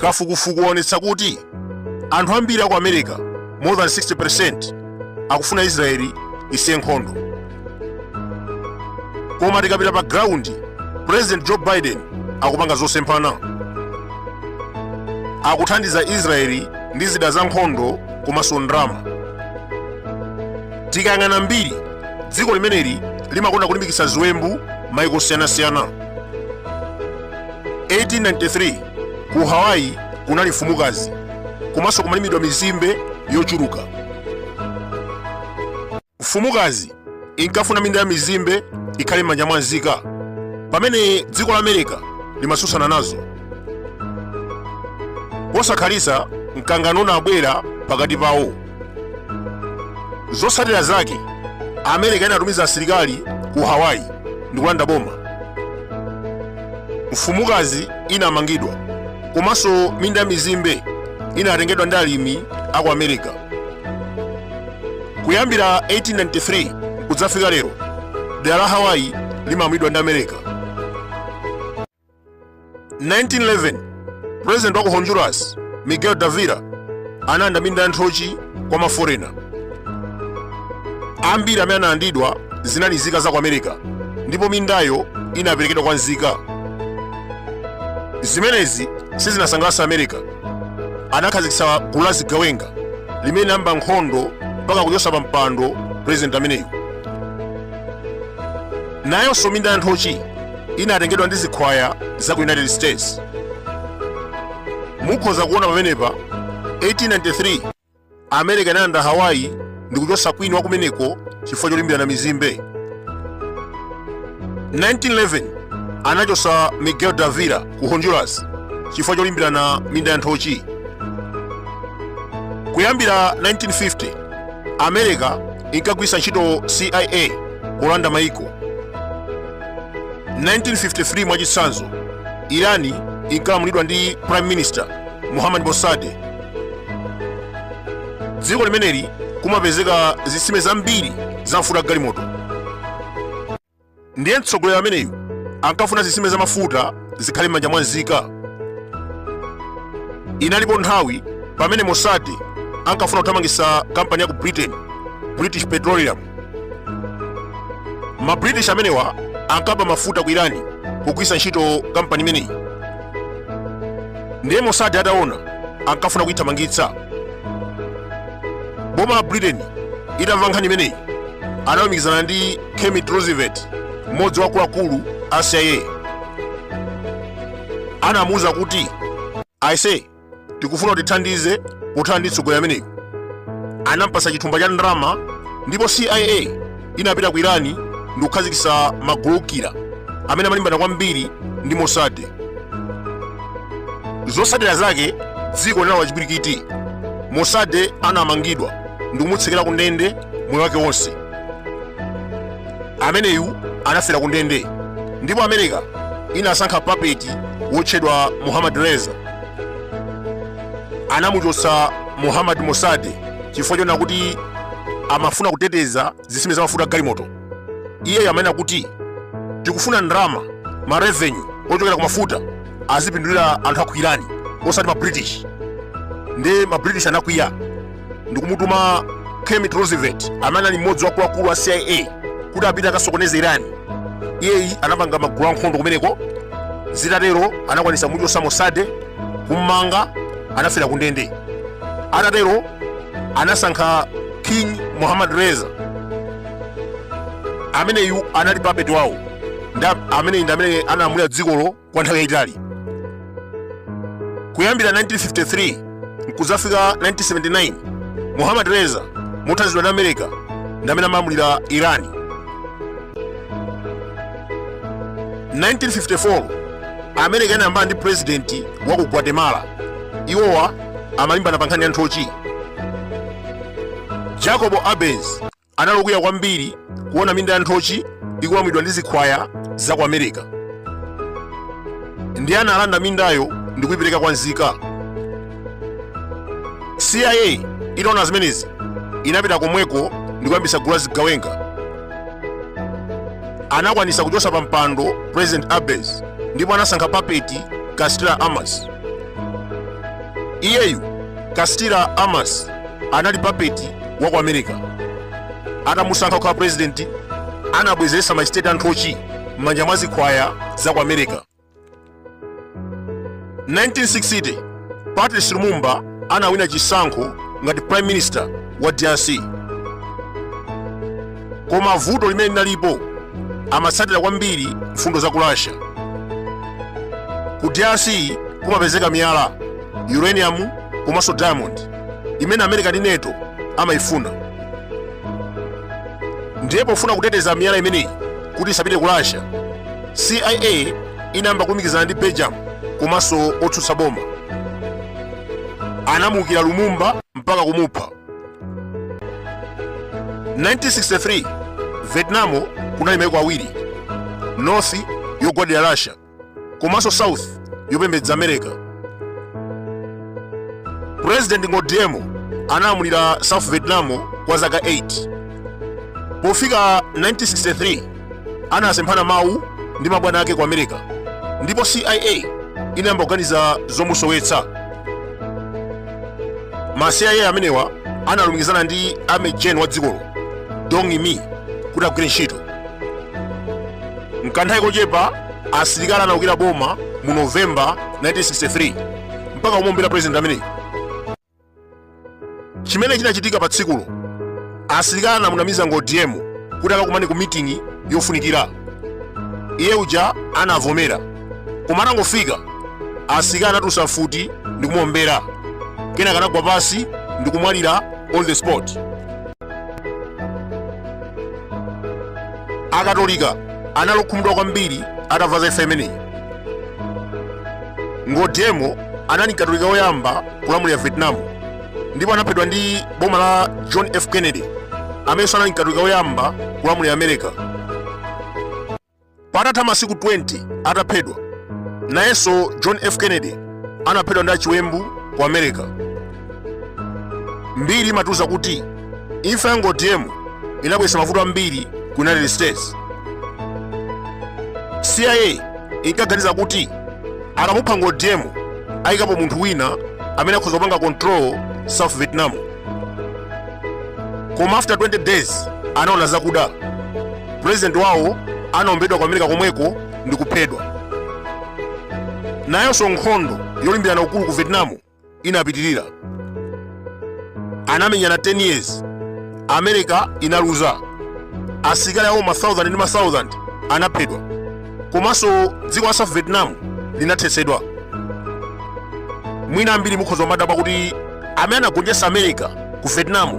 Kafukufuku waonetsa kuti anthu ambiri aku America, more than 60%, akufuna Israeli isiye nkhondo. Koma tikapita pa ground, President Joe Biden akupanga zosemphana. Akuthandiza Israeli ndi zida za nkhondo komanso ndalama. Tikayang'ana mbiri, dziko limeneli limakonda kulimbikitsa ziwembu maiko osiyanasiyana. 1893, ku Hawaii kunali mfumukazi komanso kumalimidwa mizimbe yochuluka. Mfumukazi inkafuna minda ya mizimbe ikhale m'manja mwa nzika, pamene dziko la America limatsutsana nazo. Posakhalitsa mkangano unabwera pakati pawo. Zotsatira zake, America inatumiza asilikali ku Hawaii ndi kulanda boma. Mfumukazi inamangidwa komanso minda ya mizimbe inatengedwa ndi alimi aku America. Kuyambira 1893 kudzafika lero, dera la Hawaii limalamulidwa ndi America. 1911, President wa ku Honduras, Miguel Davila, analanda minda ya nthochi kwa maforena. Ambiri amene analandidwa zinali nzika za ku America, ndipo mindayo inaperekedwa kwa nzika. Zimenezi sizinasangalatsa America. Anakhazikitsa gulu la zigawenga limene linayamba nkhondo mpaka kuchotsa pa mpando president ameneyu. Nayonso minda ya nthochi inatengedwa ndi zikhwaya za ku United States. Mukhoza kuona pamenepa, 1893, America inalanda Hawaii ndi kuchotsa queen wa kumeneko chifukwa cholimbirana mizimbe. 1911, anachotsa Miguel Davila ku Honduras chifukwa cholimbirana minda ya nthochi. Kuyambira 1950, America inkagwiritsa ntchito CIA kulanda maiko. 1953, mwachitsanzo, Irani inkalamulidwa ndi Prime Minister Muhammad Mossadegh. Dziko limeneli kumapezeka zitsime zambiri za mafuta galimoto. Ndiye mtsogoleri ameneyu ankafuna zitsime za mafuta zikhale m'manja mwa nzika. Inalipo nthawi pamene Mossadegh ankafuna kuthamangitsa kampani ya ku Britain, British Petroleum. Ma British amenewa ankaba mafuta ku Irani kugwiritsa ntchito kampani imeneyi. Ndiye Mossadegh ataona, ankafuna kuyithamangitsa. Boma la Britain itamva nkhani imeneyi, analumikizana ndi Kermit Roosevelt, mmodzi wa akuluakulu a CIA. Anamuwuza kuti, "Aise, tikufuna utithandize pothana ndi mtsogoleri ameneyu." Anampasa chithumba cha ndalama, ndipo CIA inapita ku Irani ndi kukhazikitsa magulu oukira amene amalimbana kwambiri ndi Mossadegh. Zotsatira zake, dziko linalowa chipwirikiti. Mossadegh anamangidwa ndi kumutsekera ku ndende moyo wake wonse. Ameneyu anafera ku ndende, ndipo America inasankha papeti wotchedwa Muhammad Reza. Anamuchotsa Muhammad Mossadegh chifukwa chonena kuti amafuna kuteteza zitsime za mafuta galimoto. Iyeyo amanena kuti tikufuna ndalama, ma revenue ochokera ku mafuta azipindulira anthu aku Irani, osati ma British. Ndiye ma British anakwiya ndikumutuma Kermit Roosevelt, amene anali mmodzi wa akuluakulu a CIA, kuti apite akasokoneze Irani. Iyeyi anapanga magulu ankhondo kumeneko. Zitatero anakwanisa kumuchotsa Mossadegh, kummanga, anafera ku ndende. Atatero anasankha King Muhammad Reza. Ameneyu anali puppet wawo, ameneyi ndi amene analamulira dzikolo kwa nthawi yayitali, kuyambira 1953 nkudzafika 1979. Muhammad Reza, mothandizidwa ndi America, ndi amene amalamulira Iran. 1954, America inayambana ndi president wa ku Guatemala. Iwowa amalimbana pa nkhani ya nthochi. Jacobo Arbenz anali okwiya kwambiri kuona minda ya nthochi ikulamulidwa ndi zikhwaya za ku America, ndiye analanda mindayo ndi kuyipereka kwa nzika. CIA itaona zimenezi inapita komweko ndi kuyambisa gulu la zigawenga. Anakwanisa kuchosa pa mpando President Arbenz ndipo anasankha puppet Castillo Armas. Iyeyu Castillo Armas anali puppet wa ku America. Atamusankha kukhala president, anabwezeretsa maestate a nthochi m'manja mwa zikhwaya za ku America. 1960 Patrice Lumumba anawina chisankho ngati prime minister wa DRC. Koma vuto limene linalipo, amatsatira kwambiri mfundo za ku Russia. Ku DRC kumapezeka miyala, uranium komanso diamond imene America ndi NATO amayifuna. Ndiye pofuna kuteteza miyala imeneyi kuti isapite ku Russia, CIA inayamba kulumikizana ndi Belgium komanso otsutsa boma. Anamuukira Lumumba mpaka kumupha. 1963 Vietnam kunali maiko awiri, North yogwadira Russia komanso South yopembedza America. President Ngo Diem analamulira South Vietnam kwa zaka 8. Pofika 1963 anasemphana mawu ndi mabwana ake ku America ndipo CIA inayamba kuganiza zomusowetsa. Ma CIA amenewa analumikizana ndi army general wa dzikolo Dong Mi kuti agwire ntchito. Mkanthawi kochepa asilikali anaukira boma mu November 1963 mpaka kumuombera president ameneyi. Chimene chinachitika pa tsikulo, asilikali anamunamiza Ngo Diem kuti akakumane ku meeting yofunikira. Iye uja anavomera, koma atangofika asilikali anatulutsa mfuti ndi kumuombera, kenaka anagwa pansi ndi kumwalira on the spot. Akatolika anali okhumudwa kwambiri atamva za imfa imeneyi. Ngo Diem anali mkatolika woyamba kulamulira Vietnam ndipo anaphedwa ndi boma la John F Kennedy amenenso anali mkatolika woyamba kulamulira America. Patatha masiku 20 ataphedwa, nayenso John F Kennedy anaphedwa ndi achiwembu ku America. Mbiri imatiuza kuti imfa ya Ngo Diem inabweretsa mavuto ambiri ku United States. CIA inkaganiza kuti akamupha Ngo Diem ayikapo munthu wina amene akhoza kupanga control South Vietnam. Koma after 20 days anaona zakuda. President wawo anaombedwa ku America komweko ndi kuphedwa. Nayonso nkhondo yolimbirana ukulu ku Vietnam inapitirira. Anamenyana 10 years. America inaluza. Asilikali awo ma 1000 ndi ma 1000 anaphedwa. Komanso dziko la South Vietnam linathetsedwa. Mwina ambiri mukhoza kumadabwa kuti amene anagonjetsa America ku Vietnam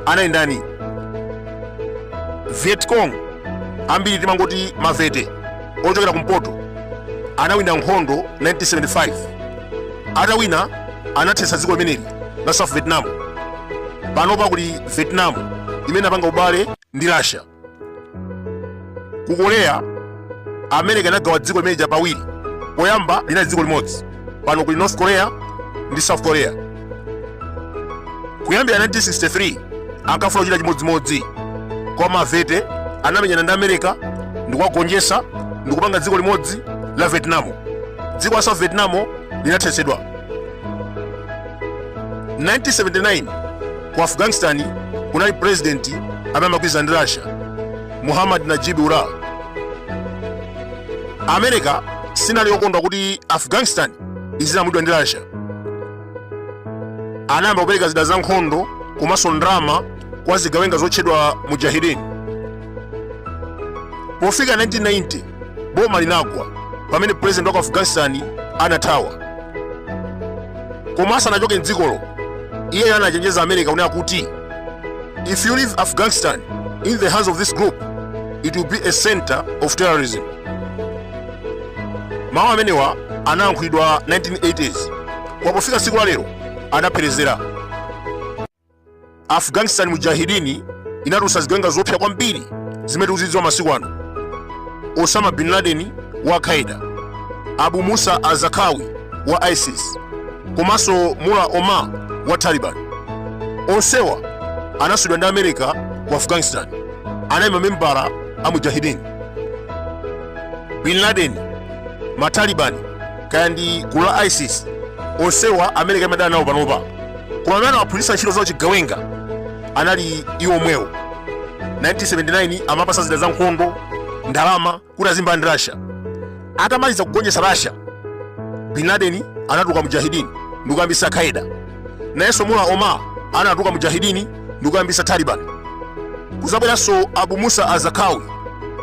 anali ndani? Vietcong, ambiri timangoti mavete ochokera kumpoto, anawina nkhondo 1975. Atawina anathetsa dziko limeneli la South Vietnam. Panopa kuli Vietnam imene inapanga ubale ndi Russia. Ku Korea, America inagawa dziko limeneli pawiri. Poyamba linali dziko limodzi, pano kuli North Korea ndi South Korea. Kuyambira 1963 ankafuna kuchita chimodzimodzi, koma mavete anamenyana ndi America ndikuwagonjetsa ndikupanga dziko limodzi la Vietnam. Dziko la South Vietnam linathetsedwa. 1979 ku Afghanistan kunali president amene amagwirizana ndi Russia, Muhammad Najib Ullah. America sinali yokondwa kuti Afghanistan izilamulidwa ndi Russia. Anayamba kupereka zida za nkhondo komanso ndalama kwa zigawenga zotchedwa Mujahideen. Pofika 1990 boma linagwa pamene president wa ku Afghanistan anathawa. Koma asanachoke mdzikolo, iyeyo anachenjeza America kunena kuti if you leave Afghanistan in the hands of this group, it will be a center of terrorism. Mawu amenewa anayankhulidwa 1980s, koma pofika tsiku la lero anapherezera. Afghanistan Mujahideen inatulutsa zigawenga zoopsa kwambiri zimene tikuzidziwa masiku ano. Osama bin Laden wa Al-Qaeda, Abu Musa al-Zarqawi wa ISIS, komanso Mullah Omar wa Taliban. Onsewa anasungidwa ndi America ku Afghanistan, anali mamembala a Mujahideen. Bin Laden, Mataliban, kaya ndi gulu la ISIS, onsewa America imadana nawo panopa, koma amene anawaphunzitsa ntchito zawo chigawenga anali iwo omwewo. 1979 amapasa zida za nkhondo, ndalama kuti azilimbana ndi Russia. Atamaliza kugonjetsa Russia, Bin Laden anatuluka Mujahideen ndikuyambisa Qaeda. Nayenso Mullah Omar anatuluka Mujahideen ndikuyambisa Taliban. Kuzabweranso Abu Musa al-Zarqawi,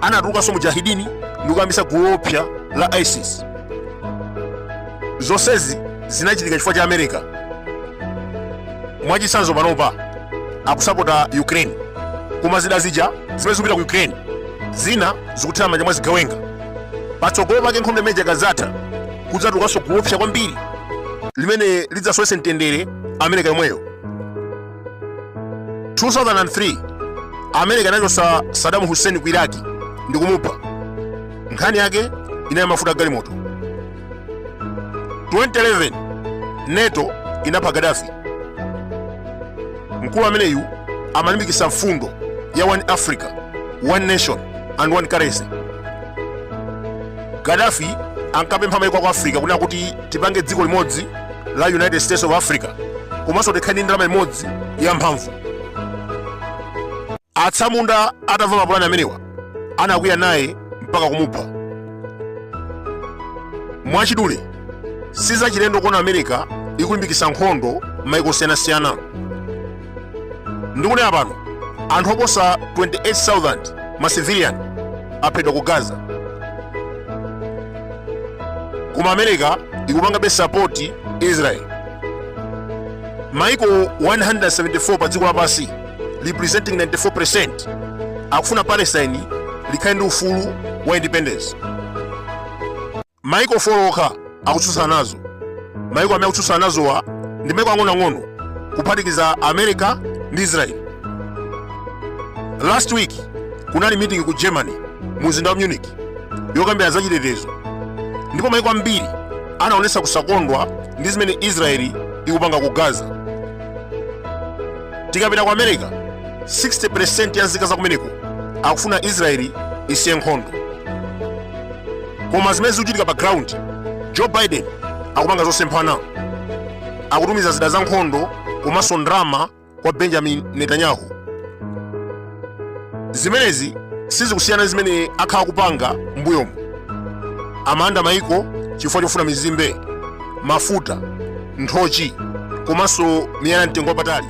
anatulukanso Mujahideen ndikuyambisa gulu loopsa la ISIS. Zonsezi zinachitika chifukwa cha America. Mwachitsanzo, panopa akusapota Ukraine, koma zida zija zimene zikupita ku Ukraine zina zikuthera m'manja mwa zigawenga. Patsogolo pake nkhondo imeneyi ikadzatha, kudzatulukanso gulu loopsa kwambiri limene lidzasowetse mtendere America yomweyo. 2003 America inachotsa Saddam Hussein ku Iraq ndi kumupha. Nkhani yake inali mafuta galimoto. 2011 NATO inapha Gaddafi. Mkulu ameneyu amalimbikitsa mfundo ya One Africa, One Nation and One Currency. Gaddafi ankapempha maiko aku Africa kunena kuti tipange dziko limodzi la United States of Africa, komanso tikhale ndi ndalama imodzi ya mphamvu. Atsamunda atamva mapulani amenewa anakwiya naye mpaka kumupha. Mwachidule, sizachilendo kuona America ikulimbikitsa nkhondo m'maiko osiyanasiyana. Ndikunena pano, anthu oposa 28,000 ma civilian aphedwa ku Gaza, koma America ikupangabe support Israel. Maiko 174 pa dziko lapansi, representing 94%, akufuna Palestine likhale ndi ufulu wa independence. Maiko 4 okha akutsutsana nazo. Maiko amene akutsutsana nazowa ndi maiko ang'onoang'ono, kuphatikiza America ndi Israel. Last week kunali meeting ku Germany, mu mzinda wa Munich, yokambirana za chitetezo, ndipo maiko ambiri anaonetsa kusakondwa ndi zimene Israeli ikupanga ku Gaza. Tikapita ku America, 60% ya nzika za kumeneko akufuna Israeli isiye nkhondo. Koma zimene zikuchitika pa ground, Joe Biden akupanga zosemphana. Akutumiza zida za nkhondo komanso ndalama kwa Benjamin Netanyahu. Zimenezi sizikusiyana zimene akhala akupanga m'mbuyomu. Amalanda maiko chifukwa chofuna mizimbe, mafuta, nthochi komanso miyala mtengo wapatali.